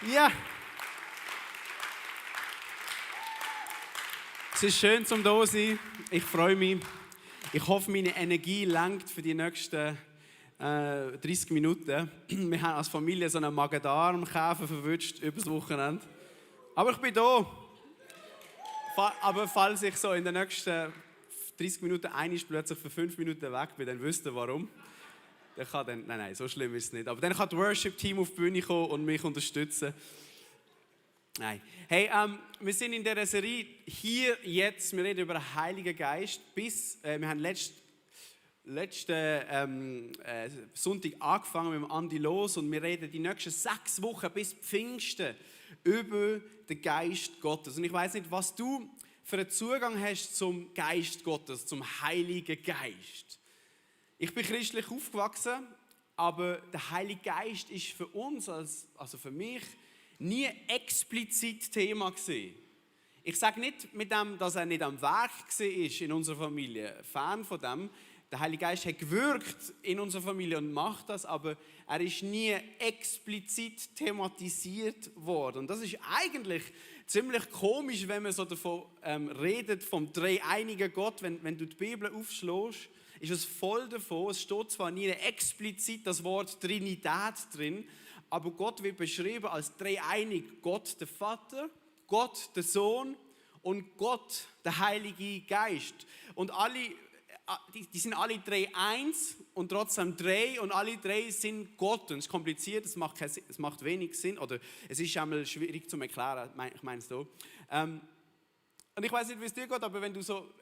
Ja. Es ist schön, zum da zu sein. Ich freue mich. Ich hoffe, meine Energie reicht für die nächsten 30 Minuten. Wir haben als Familie so einen Magen-Darm-Käfer verwünscht über das Wochenende. Aber ich bin da. Aber falls ich so in den nächsten 30 Minuten plötzlich für 5 Minuten weg bin, dann wisst ihr warum. Nein, so schlimm ist es nicht. Aber dann kann das Worship-Team auf die Bühne kommen und mich unterstützen. Nein. Hey, wir sind in dieser Serie hier jetzt. Wir reden über den Heiligen Geist. Wir haben letzten Sonntag angefangen mit dem Andi Los und wir reden die nächsten 6 Wochen bis Pfingsten über den Geist Gottes. Und ich weiß nicht, was du für einen Zugang hast zum Geist Gottes, zum Heiligen Geist. Ich bin christlich aufgewachsen, aber der Heilige Geist ist für uns, also für mich, nie explizit Thema gewesen. Ich sage nicht mit dem, dass er nicht am Werk war in unserer Familie. Fan von dem. Der Heilige Geist hat gewirkt in unserer Familie und macht das, aber er ist nie explizit thematisiert worden. Und das ist eigentlich ziemlich komisch, wenn man so davon redet, vom dreieinigen Gott. Wenn du die Bibel aufschlägst, ist es voll davon. Es steht zwar nie explizit das Wort Trinität drin, aber Gott wird beschrieben als dreieinig. Gott der Vater, Gott der Sohn und Gott der Heilige Geist. Und die sind alle drei eins und trotzdem drei und alle drei sind Gott. Und es ist kompliziert, es macht wenig Sinn oder es ist einmal schwierig zu erklären, ich meine es so. Und ich weiß nicht, wie es dir geht, aber wenn du so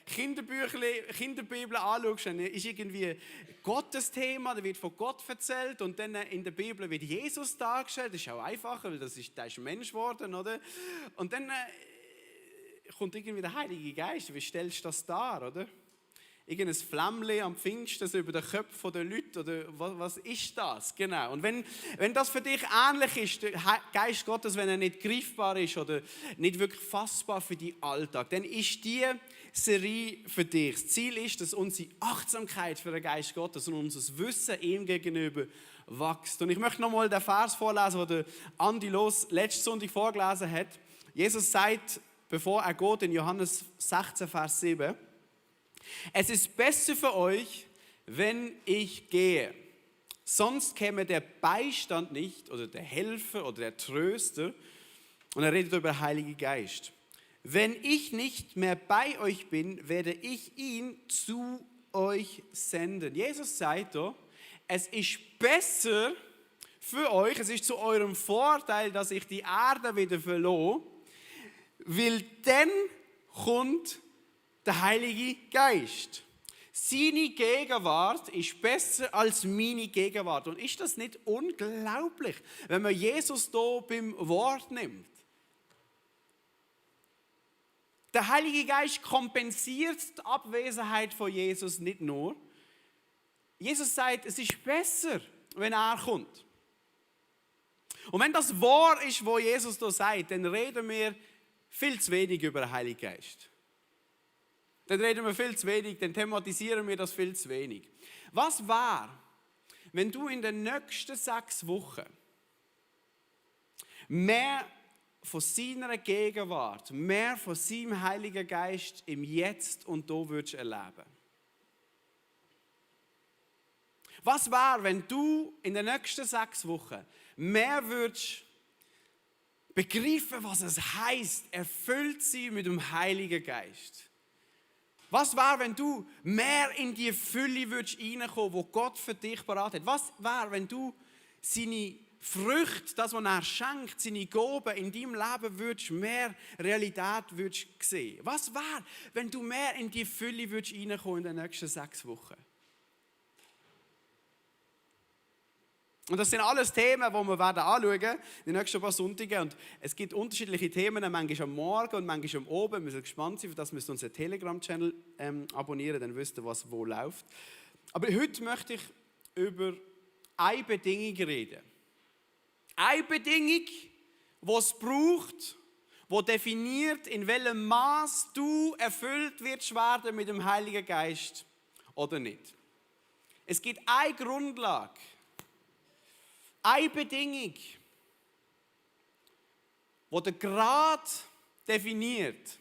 Kinderbibel anschaust, dann ist irgendwie Gottes Thema, da wird von Gott erzählt und dann in der Bibel wird Jesus dargestellt. Das ist auch einfacher, weil der ist ein Mensch geworden, oder? Und dann kommt irgendwie der Heilige Geist. Wie stellst du das dar, oder? Irgendein Flämmchen am Pfingsten so über den Köpfen der Leute, oder was ist das? Genau. Und wenn das für dich ähnlich ist, der Geist Gottes, wenn er nicht greifbar ist oder nicht wirklich fassbar für deinen Alltag, dann ist diese Serie für dich. Das Ziel ist, dass unsere Achtsamkeit für den Geist Gottes und unser Wissen ihm gegenüber wächst. Und ich möchte nochmal den Vers vorlesen, den Andi Los letzten Sonntag vorgelesen hat. Jesus sagt, bevor er geht, in Johannes 16, Vers 7, es ist besser für euch, wenn ich gehe. Sonst käme der Beistand nicht oder der Helfer oder der Tröster. Und er redet über den Heiligen Geist. Wenn ich nicht mehr bei euch bin, werde ich ihn zu euch senden. Jesus sagt da, es ist besser für euch, es ist zu eurem Vorteil, dass ich die Erde wieder verlasse, weil dann kommt der Heilige Geist. Seine Gegenwart ist besser als meine Gegenwart. Und ist das nicht unglaublich, wenn man Jesus hier beim Wort nimmt? Der Heilige Geist kompensiert die Abwesenheit von Jesus nicht nur. Jesus sagt, es ist besser, wenn er kommt. Und wenn das wahr ist, was Jesus hier sagt, dann reden wir viel zu wenig über den Heiligen Geist. Dann reden wir viel zu wenig, dann thematisieren wir das viel zu wenig. Was wäre, wenn du in den nächsten 6 Wochen mehr von seiner Gegenwart, mehr von seinem Heiligen Geist im Jetzt und da würdest erleben? Was wäre, wenn du in den nächsten 6 Wochen mehr würdest begreifen, was es heisst, erfüllt sein mit dem Heiligen Geist? Was wäre, wenn du mehr in die Fülle würdest reinkommen, wo Gott für dich parat hat? Was wäre, wenn du seine Früchte, das, was er schenkt, seine Gaben in deinem Leben würdest, mehr Realität würdest sehen? Was wäre, wenn du mehr in die Fülle würdest reinkommen in den nächsten 6 Wochen? Und das sind alles Themen, die wir anschauen werden, die nächsten paar Sonntage. Und es gibt unterschiedliche Themen, manchmal am Morgen und manchmal am Abend. Wir sind gespannt, für das müsst ihr unseren Telegram-Channel abonnieren, dann wisst ihr, was wo läuft. Aber heute möchte ich über eine Bedingung reden. Eine Bedingung, die es braucht, die definiert, in welchem Maß du erfüllt wirst werden mit dem Heiligen Geist oder nicht. Es gibt eine Grundlage. Eine Bedingung, wo der Grad definiert,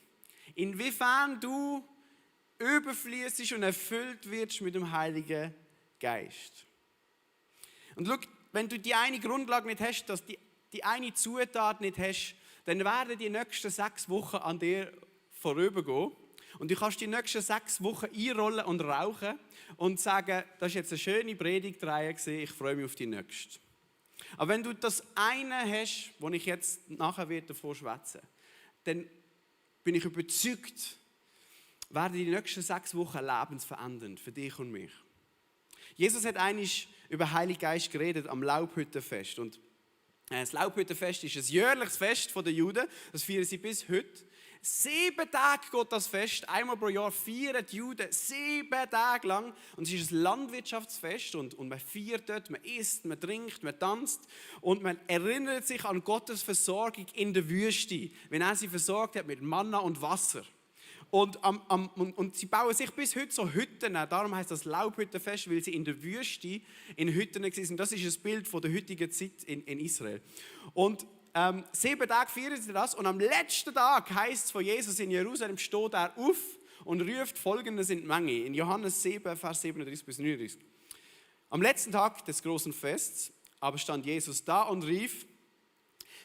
inwiefern du überfließt und erfüllt wirst mit dem Heiligen Geist. Und schau, wenn du die eine Grundlage nicht hast, dass die eine Zutat nicht hast, dann werden die nächsten 6 Wochen an dir vorübergehen. Und du kannst die nächsten 6 Wochen einrollen und rauchen und sagen, das ist jetzt eine schöne Predigtreihe gewesen, ich freue mich auf die nächste. Aber wenn du das eine hast, wo ich jetzt nachher davon schwätzen werde, dann bin ich überzeugt, werden die nächsten 6 Wochen lebensverändernd für dich und mich. Jesus hat einmal über den Heiligen Geist geredet am Laubhüttenfest. Und das Laubhüttenfest ist ein jährliches Fest der Juden, das feiern sie bis heute. 7 Tage geht das Fest, einmal pro Jahr feiern die Juden 7 Tage lang. Und es ist ein Landwirtschaftsfest und man feiert dort, man isst, man trinkt, man tanzt und man erinnert sich an Gottes Versorgung in der Wüste, wenn er sie versorgt hat mit Manna und Wasser. Und sie bauen sich bis heute so Hütten, darum heißt das Laubhüttenfest, weil sie in der Wüste in Hütten waren. Das ist ein Bild von der heutigen Zeit in Israel. Und 7 Tage feiern sie das und am letzten Tag heisst es von Jesus in Jerusalem, steht er auf und ruft Folgendes in die Menge. In Johannes 7, Vers 37 bis 39. Am letzten Tag des großen Fests aber stand Jesus da und rief,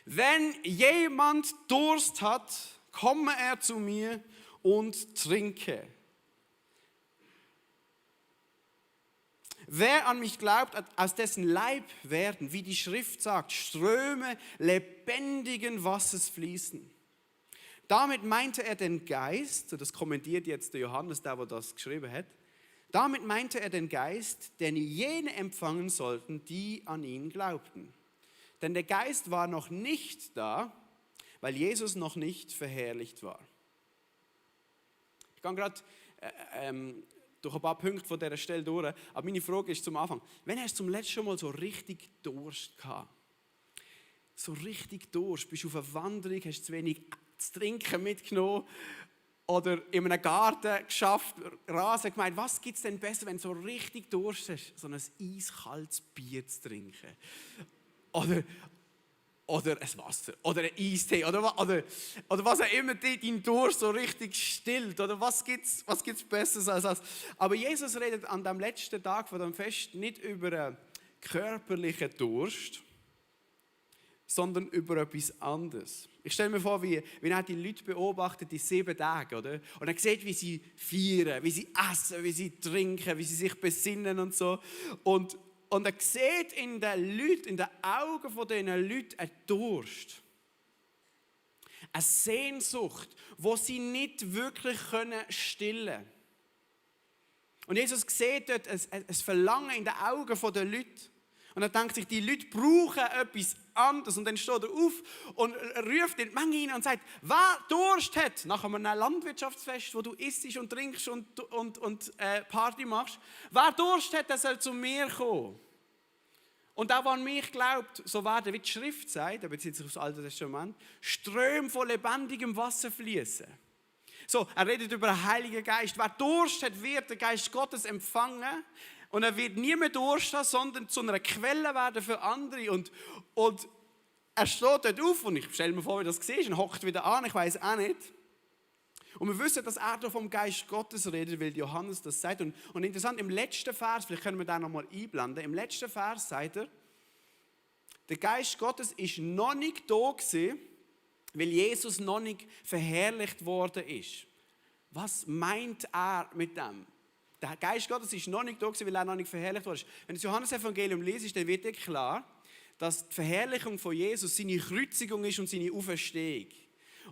wenn jemand Durst hat, komme er zu mir und trinke. Wer an mich glaubt, aus dessen Leib werden, wie die Schrift sagt, Ströme lebendigen Wassers fließen. Damit meinte er den Geist, das kommentiert jetzt der Johannes, der das geschrieben hat, damit meinte er den Geist, den jene empfangen sollten, die an ihn glaubten. Denn der Geist war noch nicht da, weil Jesus noch nicht verherrlicht war. Ich gehe gerade durch ein paar Punkte von dieser Stelle durch. Aber meine Frage ist zum Anfang, wann hast du zum letzten Mal so richtig Durst gehabt? So richtig Durst, bist du auf einer Wanderung, hast zu wenig zu trinken mitgenommen oder in einem Garten geschafft, Rasen gemeint. Was gibt es denn besser, wenn du so richtig Durst hast, so ein eiskaltes Bier zu trinken? Oder ein Wasser, oder ein Eistee, oder was auch immer deinen Durst so richtig stillt. Oder was gibt's Besseres als das? Aber Jesus redet an dem letzten Tag von dem Fest nicht über einen körperlichen Durst, sondern über etwas anderes. Ich stelle mir vor, wie er die Leute beobachtet, die 7 Tage, oder? Und er sieht, wie sie feiern, wie sie essen, wie sie trinken, wie sie sich besinnen und so. Und er sieht in den Leuten, in den Augen von diesen Leuten einen Durst. Eine Sehnsucht, die sie nicht wirklich stillen können. Und Jesus sieht dort ein Verlangen in den Augen der Leute. Und er denkt sich, die Leute brauchen etwas anderes. Und dann steht er auf und ruft in die Menge hinein und sagt, wer Durst hat, nach einem Landwirtschaftsfest, wo du isst und trinkst und Party machst, wer Durst hat, der soll zu mir kommen. Und auch an mich glaubt, so werden, wie die Schrift sagt, er bezieht sich auf das Alte Testament, Ströme von lebendigem Wasser fließen. So, er redet über den Heiligen Geist. Wer Durst hat, wird den Geist Gottes empfangen. Und er wird nie mehr Durst haben, sondern zu einer Quelle werden für andere. Und er steht dort auf und ich stelle mir vor, wie das siehst, und hockt wieder an, ich weiß auch nicht. Und wir wissen, dass er da vom Geist Gottes redet, weil Johannes das sagt. Und interessant, im letzten Vers, vielleicht können wir da nochmal einblenden, im letzten Vers sagt er, der Geist Gottes ist noch nicht da gewesen, weil Jesus noch nicht verherrlicht worden ist. Was meint er mit dem? Der Geist Gottes ist noch nicht da gewesen, weil er noch nicht verherrlicht worden ist. Wenn du das Johannes-Evangelium liest, dann wird dir klar, dass die Verherrlichung von Jesus seine Kreuzigung ist und seine Auferstehung.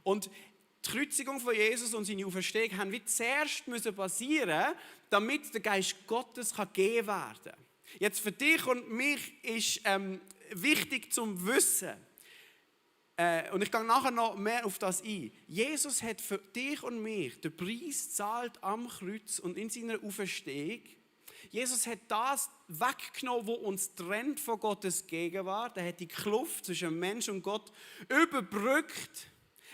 Und die Kreuzigung von Jesus und seine Auferstehung haben wie zuerst passieren, damit der Geist Gottes gegeben werden kann. Jetzt für dich und mich ist wichtig zum Wissen, und ich gehe nachher noch mehr auf das ein. Jesus hat für dich und mich den Preis gezahlt am Kreuz und in seiner Auferstehung. Jesus hat das weggenommen, was uns trennt von Gottes Gegenwart. Er hat die Kluft zwischen Mensch und Gott überbrückt.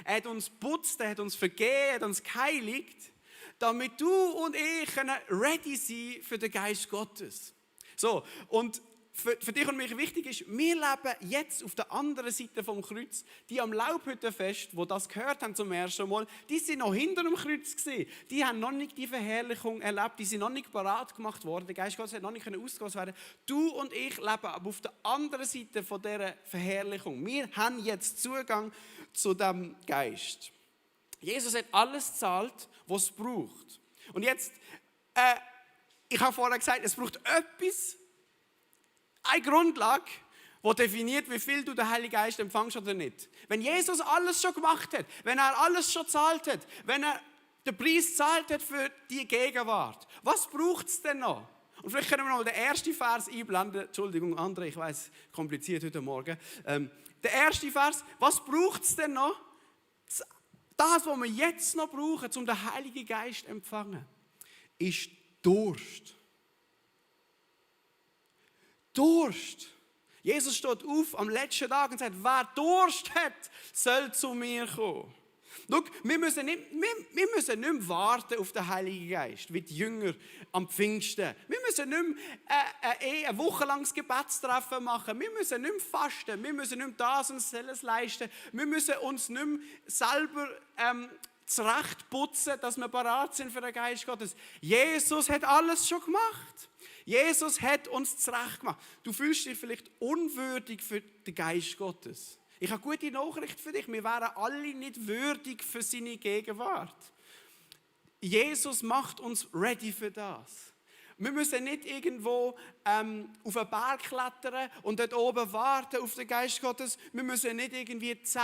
Er hat uns geputzt, er hat uns vergeben, er hat uns geheiligt, damit du und ich ready sein für den Geist Gottes. So, und für dich und mich wichtig ist, wir leben jetzt auf der anderen Seite vom Kreuz. Die am Laubhüttenfest, die das gehört haben zum ersten Mal, die sind noch hinter dem Kreuz gewesen. Die haben noch nicht die Verherrlichung erlebt, die sind noch nicht parat gemacht worden. Der Geist Gottes hat noch nicht ausgegossen werden. Du und ich leben aber auf der anderen Seite von dieser Verherrlichung. Wir haben jetzt Zugang zu dem Geist. Jesus hat alles gezahlt, was es braucht. Und jetzt, ich habe vorher gesagt, es braucht etwas, eine Grundlage, die definiert, wie viel du den Heiligen Geist empfängst oder nicht. Wenn Jesus alles schon gemacht hat, wenn er alles schon gezahlt hat, wenn er den Preis gezahlt hat für die Gegenwart, was braucht es denn noch? Und vielleicht können wir noch den ersten Vers einblenden. Entschuldigung, André, ich weiß, kompliziert heute Morgen. Der erste Vers, was braucht es denn noch? Das, was wir jetzt noch brauchen, um den Heiligen Geist zu empfangen, ist Durst. Durst. Jesus steht auf am letzten Tag und sagt, wer Durst hat, soll zu mir kommen. Schau, wir müssen nicht mehr warten auf den Heiligen Geist, wie die Jünger am Pfingsten. Wir müssen nicht mehr ein wochenlanges Gebetstreffen machen. Wir müssen nicht mehr fasten. Wir müssen nicht mehr das und das leisten. Wir müssen uns nicht mehr selber zurechtputzen, dass wir bereit sind für den Geist Gottes. Jesus hat alles schon gemacht. Jesus hat uns zurecht gemacht. Du fühlst dich vielleicht unwürdig für den Geist Gottes. Ich habe eine gute Nachricht für dich. Wir wären alle nicht würdig für seine Gegenwart. Jesus macht uns ready für das. Wir müssen nicht irgendwo auf einen Berg klettern und dort oben warten auf den Geist Gottes. Wir müssen nicht irgendwie 10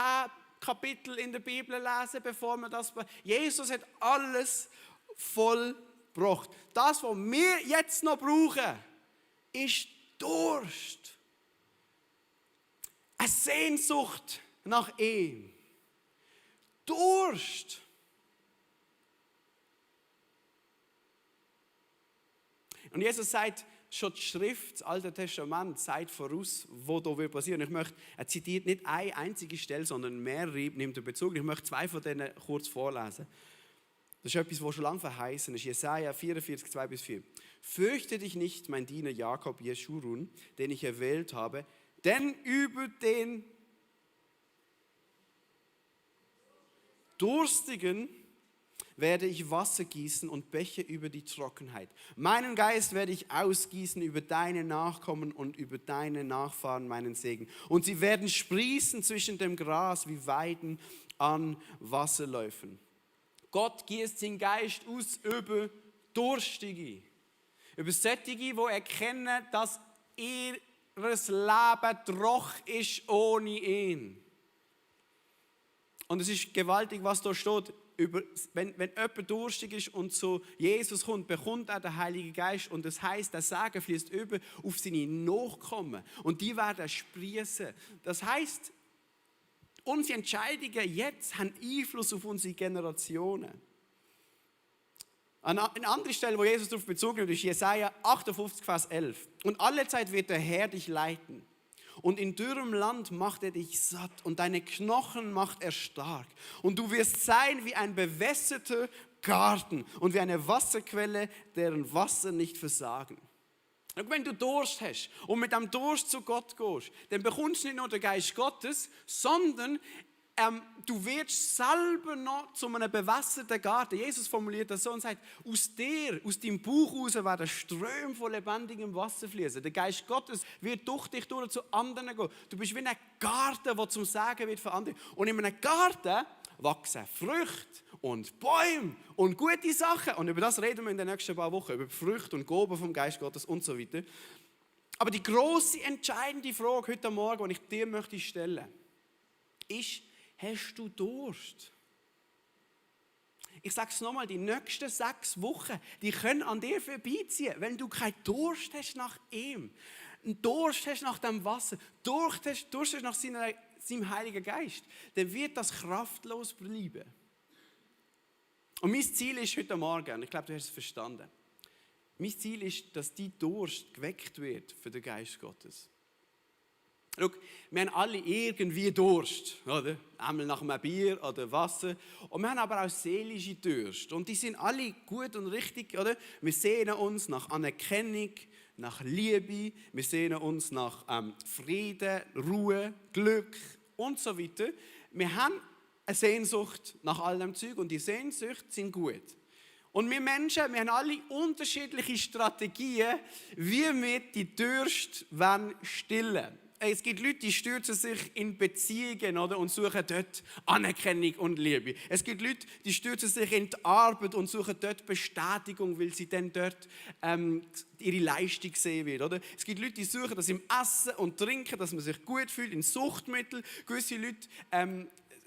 Kapitel in der Bibel lesen, bevor wir das... Jesus hat alles vollbracht. Das, was wir jetzt noch brauchen, ist Durst. Eine Sehnsucht nach ihm. Durst. Und Jesus sagt, schon die Schrift, das Alte Testament, sagt voraus, was da passieren wird. Er zitiert nicht eine einzige Stelle, sondern mehrere, nimmt er Bezug. Ich möchte 2 von denen kurz vorlesen. Das ist etwas, was schon lange verheißen ist. Jesaja 44, 2-4. Fürchte dich nicht, mein Diener Jakob Jeschurun, den ich erwählt habe, denn über den Durstigen werde ich Wasser gießen und Bäche über die Trockenheit. Meinen Geist werde ich ausgießen über deine Nachkommen und über deine Nachfahren meinen Segen. Und sie werden sprießen zwischen dem Gras wie Weiden an Wasserläufen. Gott gießt seinen Geist aus über Durstige. Über solche, die erkennen, dass ihr Leben trocken ist ohne ihn. Und es ist gewaltig, was da steht. Wenn jemand durstig ist und zu Jesus kommt, bekommt er den Heiligen Geist. Und das heisst, der Segen fließt über auf seine Nachkommen. Und die werden sprießen. Das heisst, unsere Entscheidungen jetzt haben Einfluss auf unsere Generationen. Eine andere Stelle, wo Jesus darauf Bezug nimmt, ist Jesaja 58, Vers 11. Und alle Zeit wird der Herr dich leiten. Und in dürrem Land macht er dich satt und deine Knochen macht er stark. Und du wirst sein wie ein bewässerter Garten und wie eine Wasserquelle, deren Wasser nicht versagen. Und wenn du Durst hast und mit dem Durst zu Gott gehst, dann bekommst du nicht nur den Geist Gottes, sondern du wirst selber noch zu einem bewässerten Garten. Jesus formuliert das so und sagt, aus deinem Bauch raus werden Ströme von lebendigem Wasser fließen. Der Geist Gottes wird durch dich durch zu anderen gehen. Du bist wie ein Garten, der zum Segen wird für andere. Und in einem Garten wachsen Früchte und Bäume und gute Sachen. Und über das reden wir in den nächsten paar Wochen, über die Früchte und Gaben vom Geist Gottes und so weiter. Aber die grosse, entscheidende Frage heute Morgen, die ich dir möchte stellen, ist, hast du Durst? Ich sage es nochmal, die nächsten 6 Wochen, die können an dir vorbeiziehen, wenn du keinen Durst hast nach ihm, einen Durst hast nach dem Wasser, Durst hast nach seinem Heiligen Geist, dann wird das kraftlos bleiben. Und mein Ziel ist heute Morgen, und ich glaube, du hast es verstanden, mein Ziel ist, dass dein Durst geweckt wird für den Geist Gottes. Schau, wir haben alle irgendwie Durst, oder? Einmal nach einem Bier oder Wasser. Und wir haben aber auch seelische Durst. Und die sind alle gut und richtig, oder? Wir sehnen uns nach Anerkennung, nach Liebe, wir sehnen uns nach Frieden, Ruhe, Glück und so weiter. Wir haben eine Sehnsucht nach all dem Zeug und die Sehnsüchte sind gut. Und wir Menschen, wir haben alle unterschiedliche Strategien, wie wir die Durst stillen wollen. Es gibt Leute, die stürzen sich in Beziehungen oder, und suchen dort Anerkennung und Liebe. Es gibt Leute, die stürzen sich in die Arbeit und suchen dort Bestätigung, weil sie dann dort ihre Leistung sehen wird. Oder? Es gibt Leute, die suchen das im Essen und Trinken, dass man sich gut fühlt, in Suchtmitteln. Gewisse Leute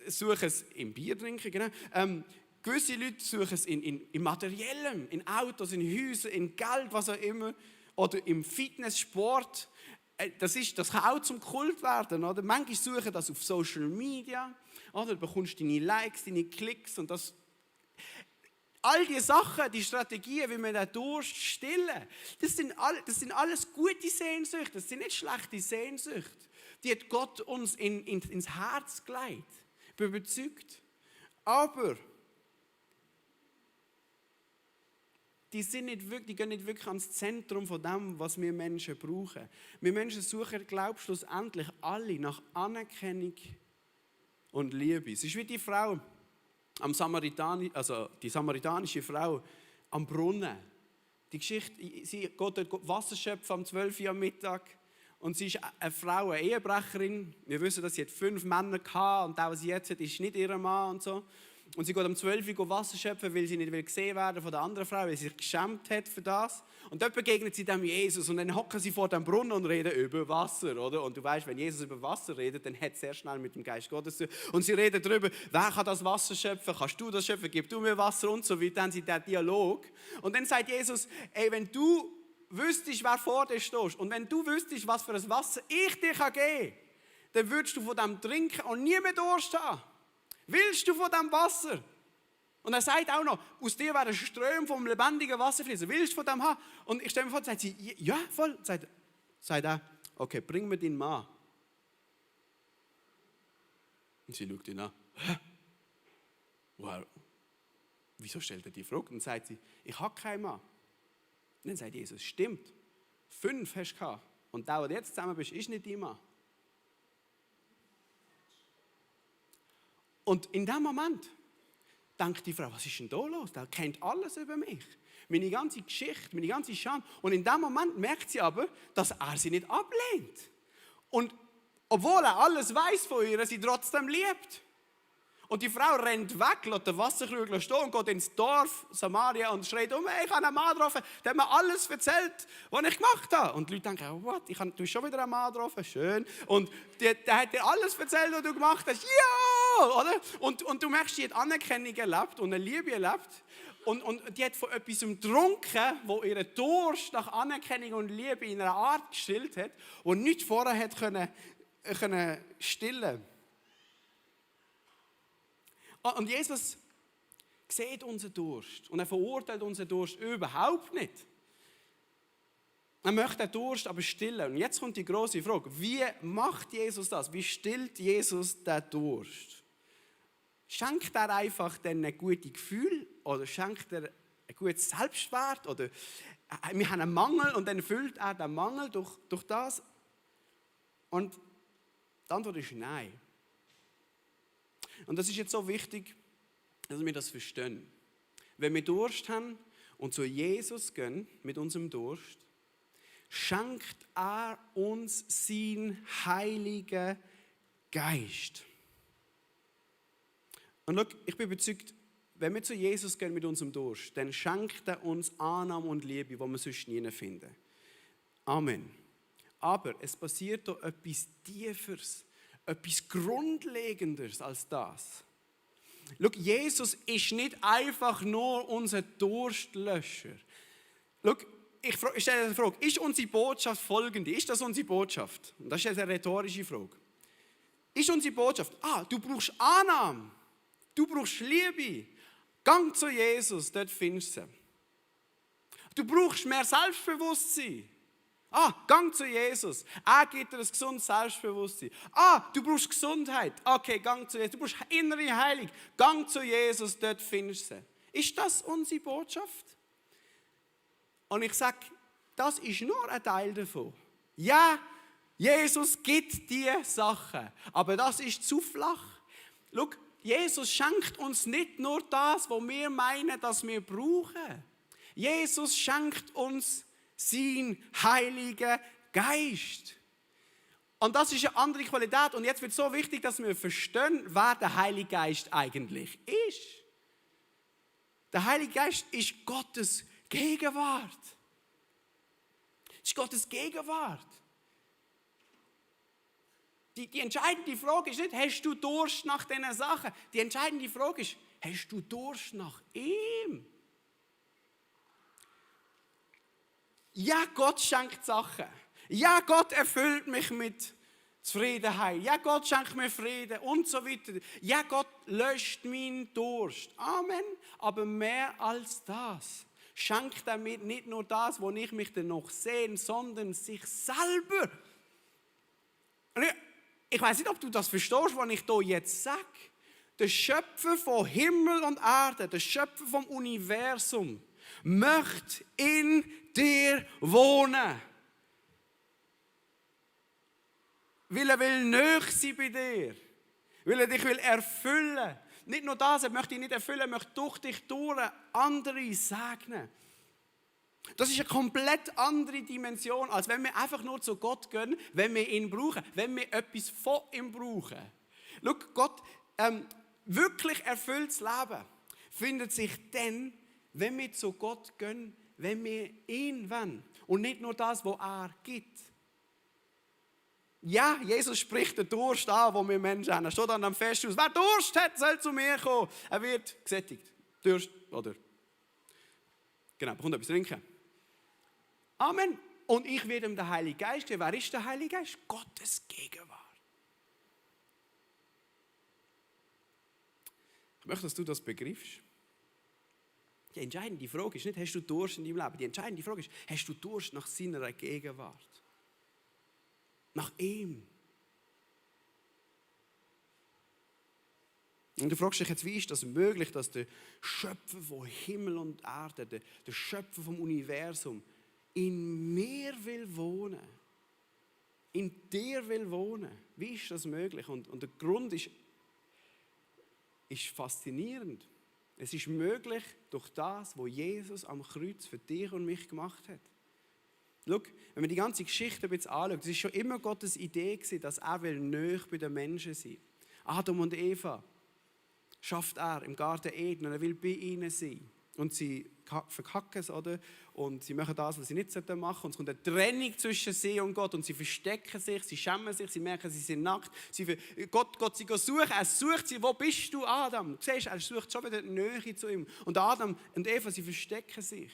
suchen es im Bier trinken, genau. Gewisse Leute suchen es in Materiellem, in Autos, in Häusern, in Geld, was auch immer. Oder im Fitness, Sport. Das kann auch zum Kult werden. Oder? Manche suchen das auf Social Media. Oder? Du bekommst deine Likes, deine Klicks. Und das. All diese Sachen, die Strategien, wie wir den Durst stillen, das sind alles gute Sehnsüchte. Das sind nicht schlechte Sehnsüchte. Die hat Gott uns ins Herz gelegt. Ich bin überzeugt. Aber die gehen nicht wirklich ans Zentrum von dem, was wir Menschen brauchen. Wir Menschen suchen, glaube ich, schlussendlich alle nach Anerkennung und Liebe. Es ist wie die Frau die samaritanische Frau am Brunnen. Die Geschichte, sie geht dort Wasser schöpfen am 12 Uhr am Mittag. Und sie ist eine Frau, eine Ehebrecherin. Wir wissen, dass sie 5 Männer hatte und der, was sie jetzt hat, ist nicht ihr Mann und so. Und sie geht am 12 Uhr Wasser schöpfen, weil sie nicht gesehen werden von der anderen Frau, weil sie sich geschämt hat für das. Und dort begegnet sie dem Jesus und dann hocken sie vor dem Brunnen und reden über Wasser, oder? Und du weißt, wenn Jesus über Wasser redet, dann hat es sehr schnell mit dem Geist Gottes zu. Und sie reden darüber, wer kann das Wasser schöpfen? Kannst du das schöpfen? Gib du mir Wasser und so weiter. Dann haben sie den Dialog. Und dann sagt Jesus, ey, wenn du wüsstest, wer vor dir steht und wenn du wüsstest, was für ein Wasser ich dir geben kann, dann würdest du von dem trinken und nie mehr Durst haben. Willst du von dem Wasser? Und er sagt auch noch, aus dir werden Ströme vom lebendigen Wasser fließen. Willst du von dem haben? Und ich stelle mir vor, sagt sie, ja, voll. Sagt er, okay, bring mir deinen Mann. Und sie schaut ihn an. Hä? Wow. Wieso stellt er die Frage? Und dann sagt sie, ich habe keinen Mann. Und dann sagt Jesus, stimmt. 5 hast du gehabt. Und der, der du jetzt zusammen bist, ist nicht dein Mann. Und in dem Moment denkt die Frau, was ist denn da los? Der kennt alles über mich. Meine ganze Geschichte, meine ganze Schande. Und in dem Moment merkt sie aber, dass er sie nicht ablehnt. Und obwohl er alles weiß von ihr, sie trotzdem liebt. Und die Frau rennt weg, lässt den Wasserkrug stehen und geht ins Dorf Samaria und schreit ich habe einen Mann getroffen, der hat mir alles erzählt, was ich gemacht habe. Und die Leute denken, oh, what? Du hast schon wieder einen Mann getroffen, schön. Und der hat dir alles erzählt, was du gemacht hast. Ja! Oder? Und du merkst, die hat Anerkennung erlebt und eine Liebe erlebt. Und die hat von etwas getrunken, wo ihren Durst nach Anerkennung und Liebe in einer Art gestillt hat, die nicht vorher hat können stillen. Und Jesus sieht unseren Durst und er verurteilt unseren Durst überhaupt nicht. Er möchte den Durst aber stillen. Und jetzt kommt die große Frage, wie macht Jesus das? Wie stillt Jesus den Durst? Schenkt er einfach ein gutes Gefühl oder schenkt er ein gutes Selbstwert? Oder wir haben einen Mangel und dann füllt er den Mangel durch das? Und die Antwort ist nein. Und das ist jetzt so wichtig, dass wir das verstehen. Wenn wir Durst haben und zu Jesus gehen mit unserem Durst, schenkt er uns seinen Heiligen Geist. Und schau, ich bin überzeugt, wenn wir zu Jesus gehen mit unserem Durst, dann schenkt er uns Annahme und Liebe, die wir sonst nie finden. Amen. Aber es passiert da etwas Tieferes, etwas Grundlegenderes als das. Schau, Jesus ist nicht einfach nur unser Durstlöscher. Schau, ich stelle die Frage, ist unsere Botschaft folgende? Ist das unsere Botschaft? Und das ist jetzt eine rhetorische Frage. Ist unsere Botschaft, du brauchst Annahme, du brauchst Liebe, gang zu Jesus, dort findest du sie. Du brauchst mehr Selbstbewusstsein. Gang zu Jesus. Er gibt dir ein gesundes Selbstbewusstsein. Du brauchst Gesundheit. Okay, gang zu Jesus. Du brauchst innere Heilung. Gang zu Jesus, dort findest du sie. Ist das unsere Botschaft? Und ich sage, das ist nur ein Teil davon. Ja, Jesus gibt diese Sachen, aber das ist zu flach. Schau, Jesus schenkt uns nicht nur das, was wir meinen, dass wir brauchen. Jesus schenkt uns seinen Heiligen Geist. Und das ist eine andere Qualität. Und jetzt wird es so wichtig, dass wir verstehen, wer der Heilige Geist eigentlich ist. Der Heilige Geist ist Gottes Gegenwart. Es ist Gottes Gegenwart. Die entscheidende Frage ist nicht, hast du Durst nach diesen Sachen? Die entscheidende Frage ist, hast du Durst nach ihm? Ja, Gott schenkt Sachen. Ja, Gott erfüllt mich mit Zufriedenheit. Ja, Gott schenkt mir Frieden und so weiter. Ja, Gott löscht meinen Durst. Amen. Aber mehr als das schenkt er mir nicht nur das, wo ich mich dann noch sehe, sondern sich selber. Ich weiß nicht, ob du das verstehst, was ich hier jetzt sage. Der Schöpfer von Himmel und Erde, der Schöpfer vom Universum, möchte in dir wohnen. Weil er will nahe sein bei dir. Weil er dich erfüllen will. Nicht nur das, er möchte dich nicht erfüllen, er möchte durch dich durch andere segnen. Das ist eine komplett andere Dimension, als wenn wir einfach nur zu Gott gehen, wenn wir ihn brauchen, wenn wir etwas von ihm brauchen. Schau, Gott, wirklich erfülltes Leben findet sich dann, wenn wir zu Gott gehen, wenn wir ihn wollen und nicht nur das, was er gibt. Ja, Jesus spricht den Durst an, den wir Menschen haben. Er steht an einem Festhaus. Wer Durst hat, soll zu mir kommen. Er wird gesättigt. Durst, oder? Genau, bekommt etwas trinken. Amen. Und ich werde ihm den Heiligen Geist geben. Wer ist der Heilige Geist? Gottes Gegenwart. Ich möchte, dass du das begriffst. Die entscheidende Frage ist nicht, hast du Durst in deinem Leben? Die entscheidende Frage ist, hast du Durst nach seiner Gegenwart? Nach ihm. Und du fragst dich jetzt, wie ist das möglich, dass der Schöpfer von Himmel und Erde, der Schöpfer vom Universum, in mir will wohnen? In dir will wohnen? Wie ist das möglich? Und der Grund ist faszinierend. Es ist möglich durch das, was Jesus am Kreuz für dich und mich gemacht hat. Schau, wenn man die ganze Geschichte ein bisschen anschaut, es war schon immer Gottes Idee, dass er näher bei den Menschen sein will. Adam und Eva schafft er im Garten Eden und er will bei ihnen sein. Und sie verkacken es, oder? Und sie machen das, was sie nicht machen sollten. Und es kommt eine Trennung zwischen sie und Gott. Und sie verstecken sich, sie schämen sich, sie merken, sie sind nackt. Gott sie suchen, er sucht sie. Wo bist du, Adam? Du siehst, er sucht schon wieder die Nähe zu ihm. Und Adam und Eva, sie verstecken sich.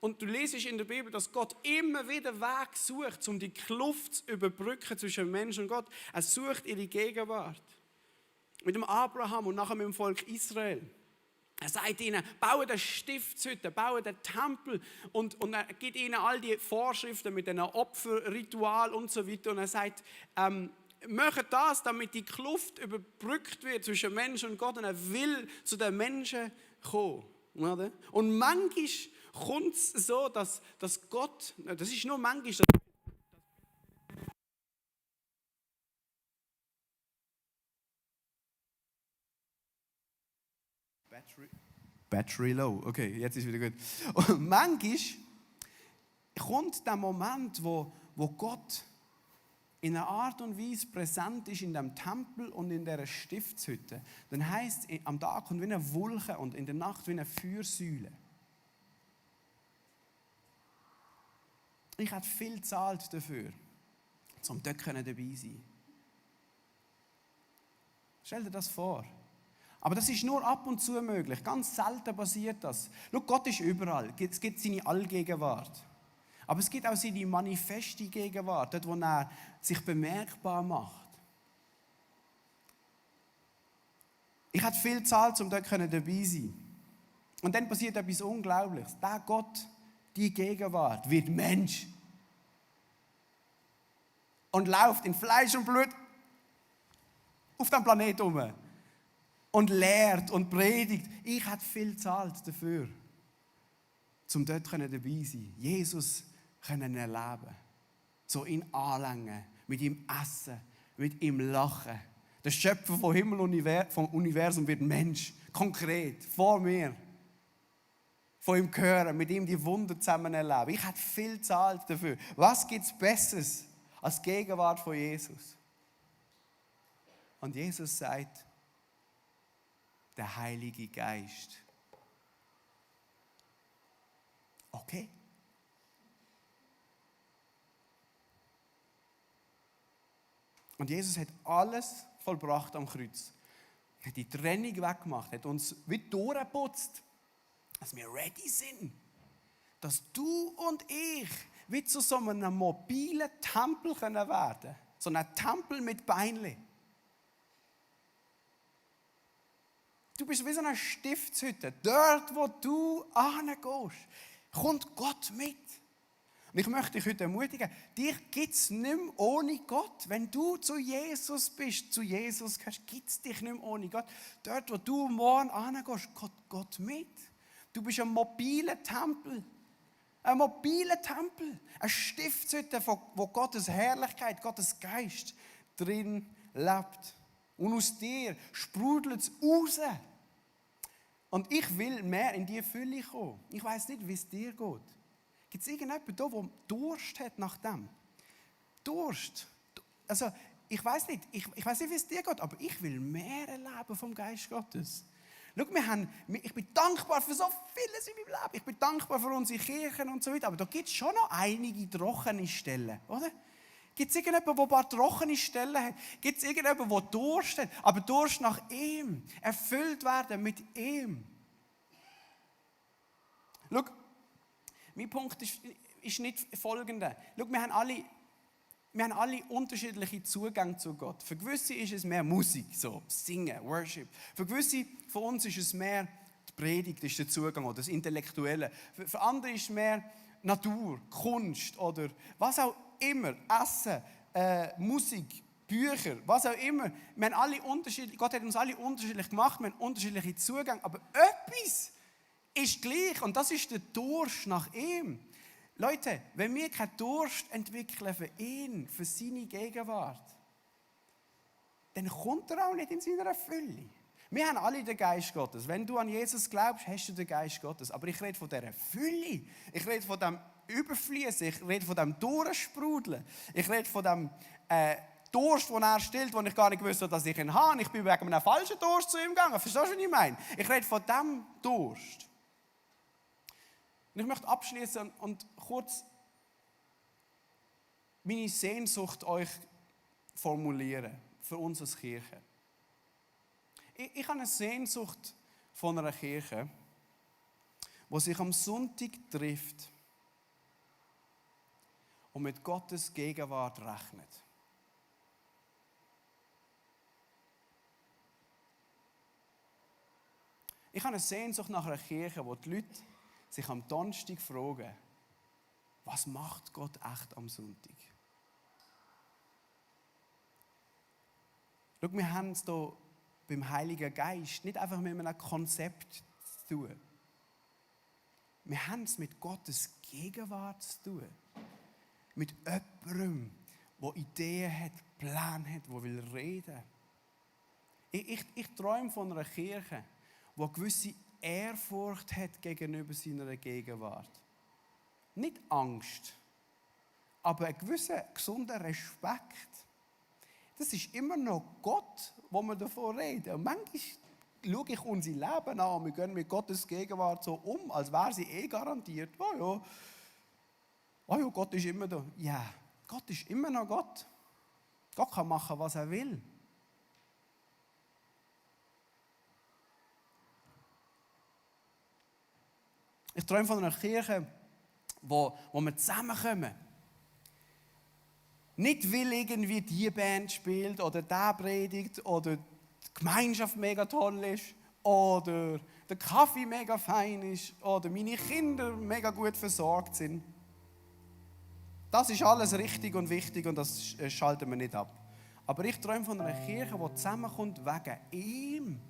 Und du liest in der Bibel, dass Gott immer wieder Wege sucht, um die Kluft zu überbrücken zwischen Mensch und Gott. Er sucht ihre Gegenwart. Mit dem Abraham und nachher mit dem Volk Israel. Er sagt ihnen, baue eine Stiftshütte, baue den Tempel und er gibt ihnen all die Vorschriften mit einem Opferritual und so weiter. Und er sagt, mache das, damit die Kluft überbrückt wird zwischen Mensch und Gott. Und er will zu den Menschen kommen. Oder? Und manchmal kommt es so, dass Gott, das ist nur manchmal, Battery low, okay, jetzt ist wieder gut. Und manchmal kommt der Moment, wo Gott in einer Art und Weise präsent ist in dem Tempel und in dieser Stiftshütte. Dann heisst es, am Tag kommt wie eine Wolke und in der Nacht wie eine Feuersäule. Ich habe viel gezahlt dafür, um dort dabei zu sein. Stell dir das vor. Aber das ist nur ab und zu möglich. Ganz selten passiert das. Schau, Gott ist überall. Es gibt seine Allgegenwart. Aber es gibt auch seine manifeste Gegenwart, dort wo er sich bemerkbar macht. Ich habe viel gezahlt, um dort dabei zu sein. Und dann passiert etwas Unglaubliches. Der Gott, die Gegenwart, wird Mensch. Und läuft in Fleisch und Blut auf dem Planeten herum. Und lehrt und predigt. Ich habe viel gezahlt dafür, um dort dabei zu sein. Jesus können erleben. So ihn anlangen, mit ihm essen, mit ihm lachen. Der Schöpfer vom Himmel und vom Universum wird Mensch, konkret, vor mir. Von ihm hören, mit ihm die Wunder zusammen erleben. Ich hätte viel gezahlt dafür. Was gibt es Besseres als die Gegenwart von Jesus? Und Jesus sagt, der Heilige Geist. Okay. Und Jesus hat alles vollbracht am Kreuz. Er hat die Trennung weggemacht, hat uns wie durchgeputzt, dass wir ready sind. Dass du und ich wie zu so einem mobilen Tempel werden können. So einem Tempel mit Beinchen. Du bist wie so eine Stiftshütte. Dort, wo du hingehst, kommt Gott mit. Und ich möchte dich heute ermutigen, dich gibt es nicht mehr ohne Gott. Wenn du zu Jesus bist, zu Jesus gehörst, gibt es dich nicht mehr ohne Gott. Dort, wo du morgen hingehst, kommt Gott mit. Du bist ein mobiler Tempel. Ein mobiler Tempel. Eine Stiftshütte, wo Gottes Herrlichkeit, Gottes Geist drin lebt. Und aus dir sprudelt es raus. Und ich will mehr in die Fülle kommen. Ich weiss nicht, wie es dir geht. Gibt es irgendjemanden da, der Durst hat nach dem? Durst. Also, ich weiss nicht, wie es dir geht, aber ich will mehr erleben vom Geist Gottes. Schau, ich bin dankbar für so vieles in meinem Leben. Ich bin dankbar für unsere Kirchen und so weiter. Aber da gibt es schon noch einige trockene Stellen, oder? Gibt es irgendjemanden, der ein paar trockene Stellen hat? Gibt es irgendjemanden, der Durst hat? Aber Durst nach ihm. Erfüllt werden mit ihm. Schau, mein Punkt ist nicht folgender. Schau, wir haben alle unterschiedliche Zugänge zu Gott. Für gewisse ist es mehr Musik, so Singen, Worship. Für gewisse von uns ist es mehr die Predigt, ist der Zugang oder das Intellektuelle. Für andere ist es mehr Natur, Kunst oder was auch immer, Essen, Musik, Bücher, was auch immer. Wir haben alle Gott hat uns alle unterschiedlich gemacht, wir haben unterschiedliche Zugänge, aber etwas ist gleich und das ist der Durst nach ihm. Leute, wenn wir keinen Durst entwickeln für ihn, für seine Gegenwart, dann kommt er auch nicht in seiner Fülle. Wir haben alle den Geist Gottes. Wenn du an Jesus glaubst, hast du den Geist Gottes. Aber ich rede von dieser Fülle. Ich rede von dem Überfließen. Ich rede von dem Durchsprudeln. Ich rede von dem Durst, den er stillt, den ich gar nicht wusste, dass ich ihn habe. Ich bin wegen einem falschen Durst zu ihm gegangen. Verstehst du, was ich meine? Ich rede von dem Durst. Und ich möchte abschließen und kurz meine Sehnsucht euch formulieren für uns als Kirche. Ich habe eine Sehnsucht von einer Kirche, die sich am Sonntag trifft und mit Gottes Gegenwart rechnet. Ich habe eine Sehnsucht nach einer Kirche, wo die Leute sich am Donnerstag fragen, was macht Gott echt am Sonntag? Schau, wir haben es hier beim Heiligen Geist nicht einfach mit einem Konzept zu tun. Wir haben es mit Gottes Gegenwart zu tun. Mit jemandem, der Ideen hat, Pläne hat, der will reden. Ich träume von einer Kirche, die eine gewisse Ehrfurcht hat gegenüber seiner Gegenwart. Nicht Angst, aber einen gewissen gesunden Respekt. Das ist immer noch Gott, wo wir davon reden. Und manchmal schaue ich unser Leben an und wir gehen mit Gottes Gegenwart so um, als wäre sie garantiert. Oh ja, Gott ist immer da. Ja, Gott ist immer noch Gott. Gott kann machen, was er will. Ich träume von einer Kirche, wo wir zusammenkommen. Nicht, weil irgendwie die Band spielt oder der predigt oder die Gemeinschaft mega toll ist oder der Kaffee mega fein ist oder meine Kinder mega gut versorgt sind. Das ist alles richtig und wichtig und das schalten wir nicht ab. Aber ich träume von einer Kirche, die zusammenkommt wegen ihm.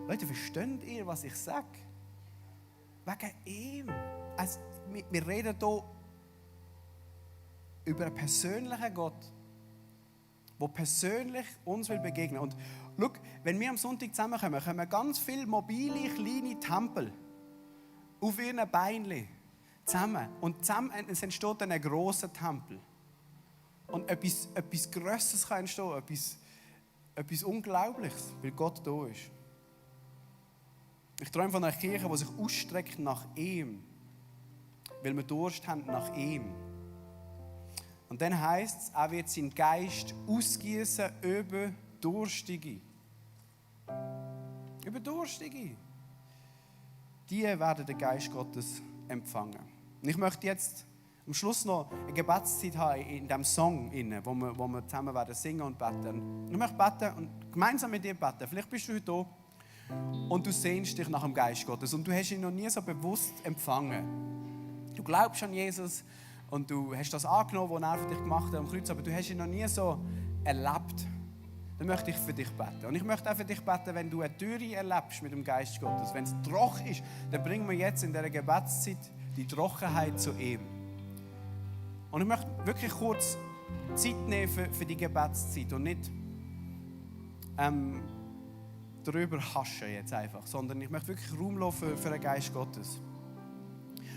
Leute, versteht ihr, was ich sage? Wegen ihm. Also, wir reden hier über einen persönlichen Gott, der persönlich uns will begegnen. Und schau, wenn wir am Sonntag zusammenkommen, kommen ganz viele mobile, kleine Tempel auf ihren Beinen zusammen. Und zusammen es entsteht dann ein grosser Tempel. Und etwas Grosses kann entstehen, etwas Unglaubliches, weil Gott da ist. Ich träume von einer Kirche, die sich ausstreckt nach ihm, weil wir Durst haben nach ihm. Und dann heisst es, er wird seinen Geist ausgießen über Durstige. Über Durstige. Die werden den Geist Gottes empfangen. Und ich möchte jetzt am Schluss noch eine Gebetszeit haben in diesem Song, wo wir zusammen werden singen und beten. Und ich möchte beten und gemeinsam mit dir beten. Vielleicht bist du heute da und du sehnst dich nach dem Geist Gottes und du hast ihn noch nie so bewusst empfangen. Du glaubst an Jesus und du hast das angenommen, was er für dich gemacht hat am Kreuz, aber du hast ihn noch nie so erlebt. Dann möchte ich für dich beten. Und ich möchte auch für dich beten, wenn du eine Dürre erlebst mit dem Geist Gottes, wenn es trocken ist, dann bringen wir jetzt in dieser Gebetszeit die Trockenheit zu ihm. Und ich möchte wirklich kurz Zeit nehmen für die Gebetszeit und nicht darüber haschen jetzt einfach, sondern ich möchte wirklich Raum lassen für den Geist Gottes.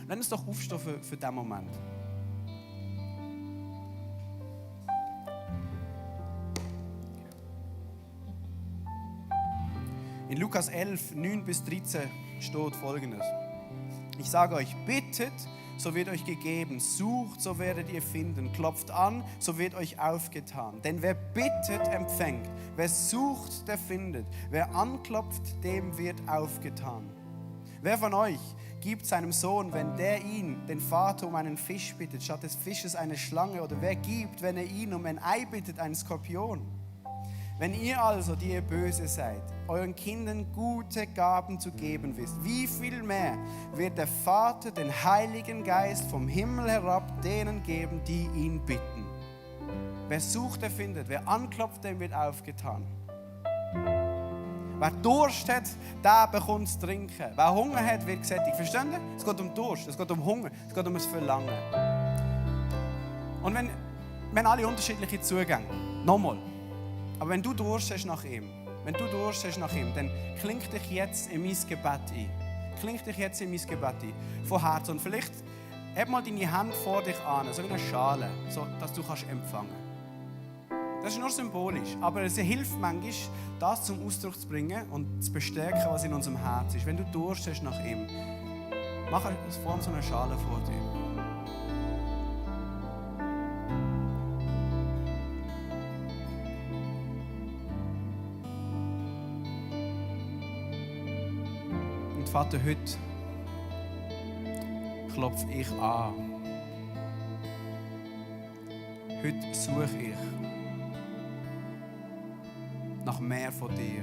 Lass uns doch aufstehen für diesen Moment. In Lukas 11, 9 bis 13 steht Folgendes. Ich sage euch, bittet, so wird euch gegeben, sucht, so werdet ihr finden, klopft an, so wird euch aufgetan. Denn wer bittet, empfängt, wer sucht, der findet, wer anklopft, dem wird aufgetan. Wer von euch gibt seinem Sohn, wenn der ihn, den Vater, um einen Fisch bittet, statt des Fisches eine Schlange? Oder wer gibt, wenn er ihn um ein Ei bittet, einen Skorpion? Wenn ihr also, die ihr böse seid, euren Kindern gute Gaben zu geben wisst, wie viel mehr wird der Vater den Heiligen Geist vom Himmel herab denen geben, die ihn bitten? Wer sucht, der findet. Wer anklopft, dem wird aufgetan. Wer Durst hat, der bekommt zu trinken. Wer Hunger hat, wird gesättigt. Verstehen Sie? Es geht um Durst, es geht um Hunger, es geht um das Verlangen. Und wenn alle unterschiedliche Zugänge, nochmal, aber wenn du Durst hast nach ihm, dann kling dich jetzt in mein Gebet ein. Kling dich jetzt in mein Gebet ein. Von Herzen. Und vielleicht heb mal deine Hände vor dich an, so wie eine Schale, so dass du kannst empfangen. Das ist nur symbolisch, aber es hilft manchmal, das zum Ausdruck zu bringen und zu bestärken, was in unserem Herzen ist. Wenn du Durst hast nach ihm, mach vor so eine Schale vor dir. Vater, heute klopfe ich an. Heute suche ich nach mehr von dir.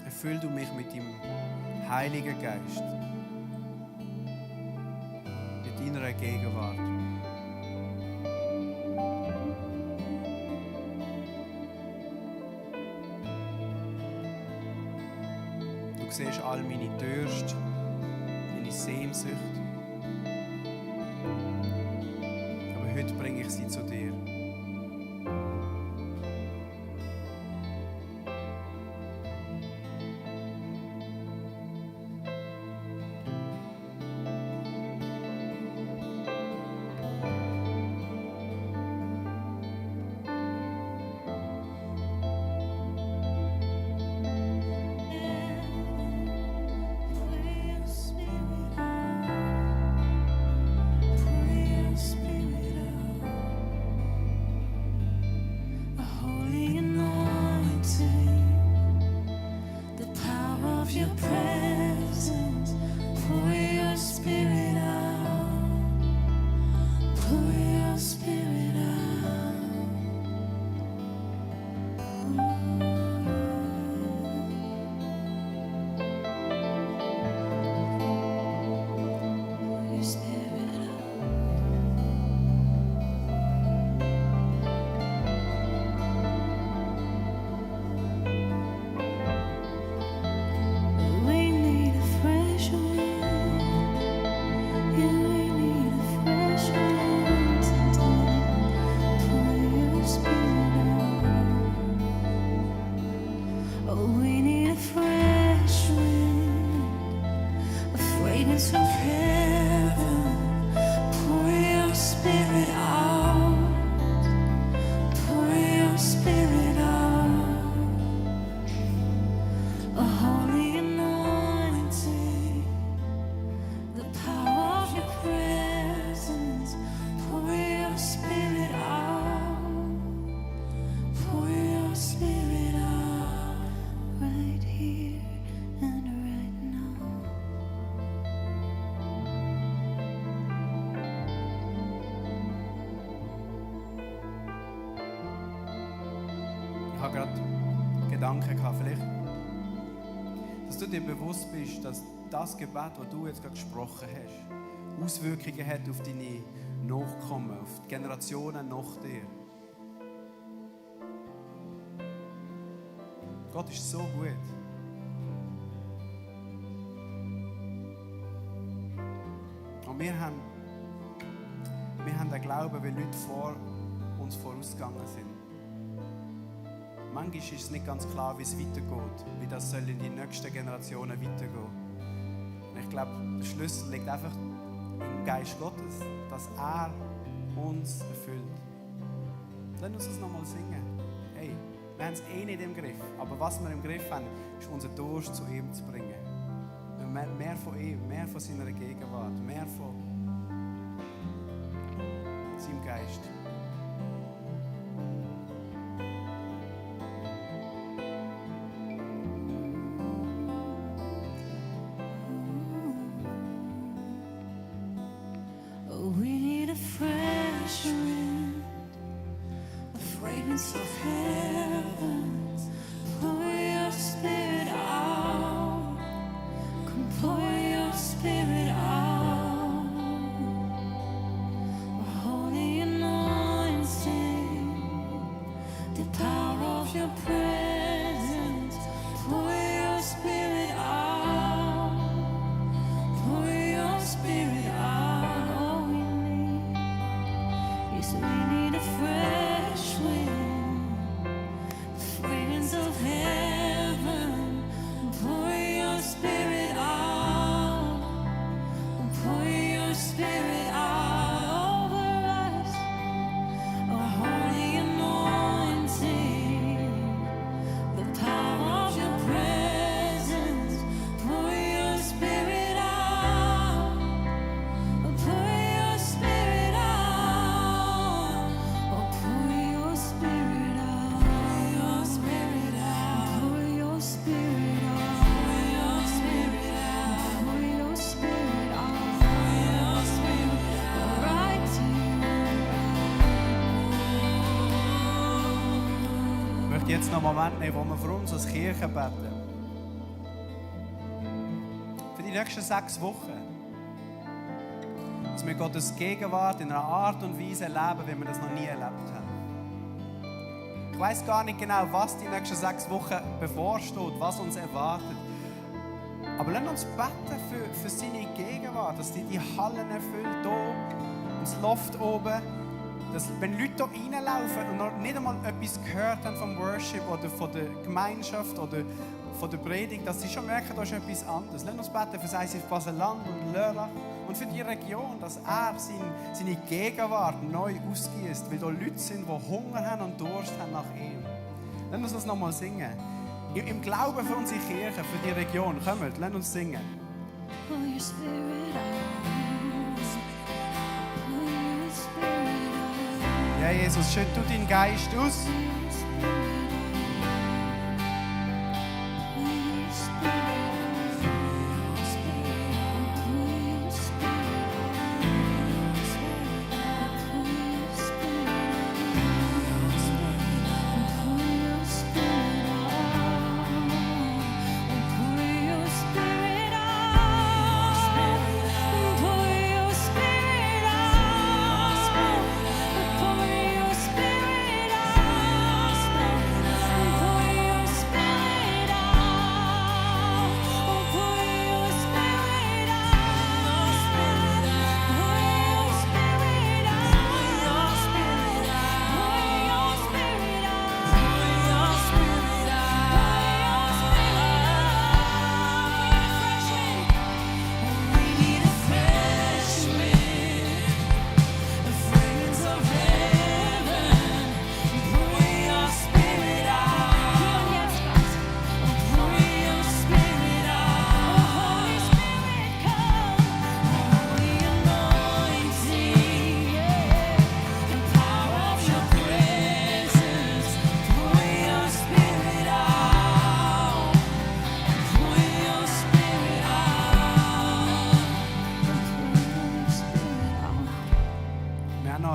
Erfüll du mich mit deinem Heiligen Geist, mit deiner Gegenwart. Du siehst all meine Durst, meine Sehnsucht. Aber heute bringe ich sie zu dir. Fragrance of heaven, pour your spirit out, pour your spirit out, a holy anointing, the power of your presence, pour your spirit out, pour your spirit out, right here and right now. Ich habe gerade Gedanken gehabt, vielleicht, dass du dir bewusst bist, dass das Gebet, das du jetzt gerade gesprochen hast, Auswirkungen hat auf deine Nachkommen, auf die Generationen nach dir. Gott ist so gut. Und wir haben den Glauben, weil Leute vor uns vorausgegangen sind. Manchmal ist es nicht ganz klar, wie es weitergeht, wie das soll in die nächsten Generationen weitergehen. Und ich glaube, der Schlüssel liegt einfach im Geist Gottes, dass er uns erfüllt. Lass uns das nochmal singen. Hey, wir haben es eh nicht im Griff, aber was wir im Griff haben, ist unser Durst zu ihm zu bringen. Mehr von ihm, mehr von seiner Gegenwart, mehr von seinem Geist. Oh, we need a fresh wind, a fragrance of heaven. Pour your spirit out, come pour your spirit out. A holy anointing, the power of your presence. Pour your spirit out, pour your spirit out. All we need is we need a fresh wind, the fragrance of heaven. Pour your spirit out, pour your spirit out over us. A holy anointing, the power of your presence. Pour your spirit out, pour your spirit out, pour your spirit out, pour your spirit out, pour your spirit out, pour your spirit out, pour your spirit out, pour your spirit out, right Ich möchte jetzt noch einen Moment nehmen, wo wir für uns als Kirche beten. Für die nächsten 6 Wochen. Dass wir Gottes Gegenwart in einer Art und Weise erleben, wie wir das noch nie erlebt haben. Ich weiss gar nicht genau, was die nächsten 6 Wochen bevorsteht, was uns erwartet. Aber lasst uns beten für seine Gegenwart, dass die Hallen erfüllt, hier, das Loft oben. Dass, wenn Leute hier reinlaufen und noch nicht einmal etwas gehört haben vom Worship oder von der Gemeinschaft oder von der Predigt, dass sie schon merken, da ist etwas anderes. Lasst uns beten für das ICF Basel-Land und Lörrach und für die Region, dass er seine Gegenwart neu ausgießt, weil da Leute sind, die Hunger haben und Durst haben nach ihm. Lasst uns das nochmal singen. Im Glauben für unsere Kirche, für die Region. Kommt, lasst uns singen. pour your spirit out, pour your spirit out. Ja, Jesus, schütt du deinen Geist aus. Spirit out.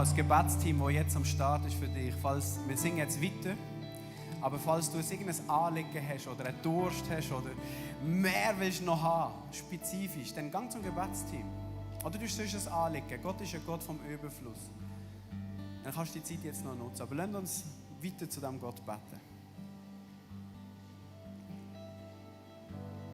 das Gebetsteam, das jetzt am Start ist für dich. Wir singen jetzt weiter, aber falls du irgendein Anliegen hast oder einen Durst hast oder mehr willst noch haben, spezifisch, dann geh zum Gebetsteam. Oder du hast sonst ein Anliegen. Gott ist ein Gott vom Überfluss. Dann kannst du die Zeit jetzt noch nutzen. Aber lass uns weiter zu diesem Gott beten.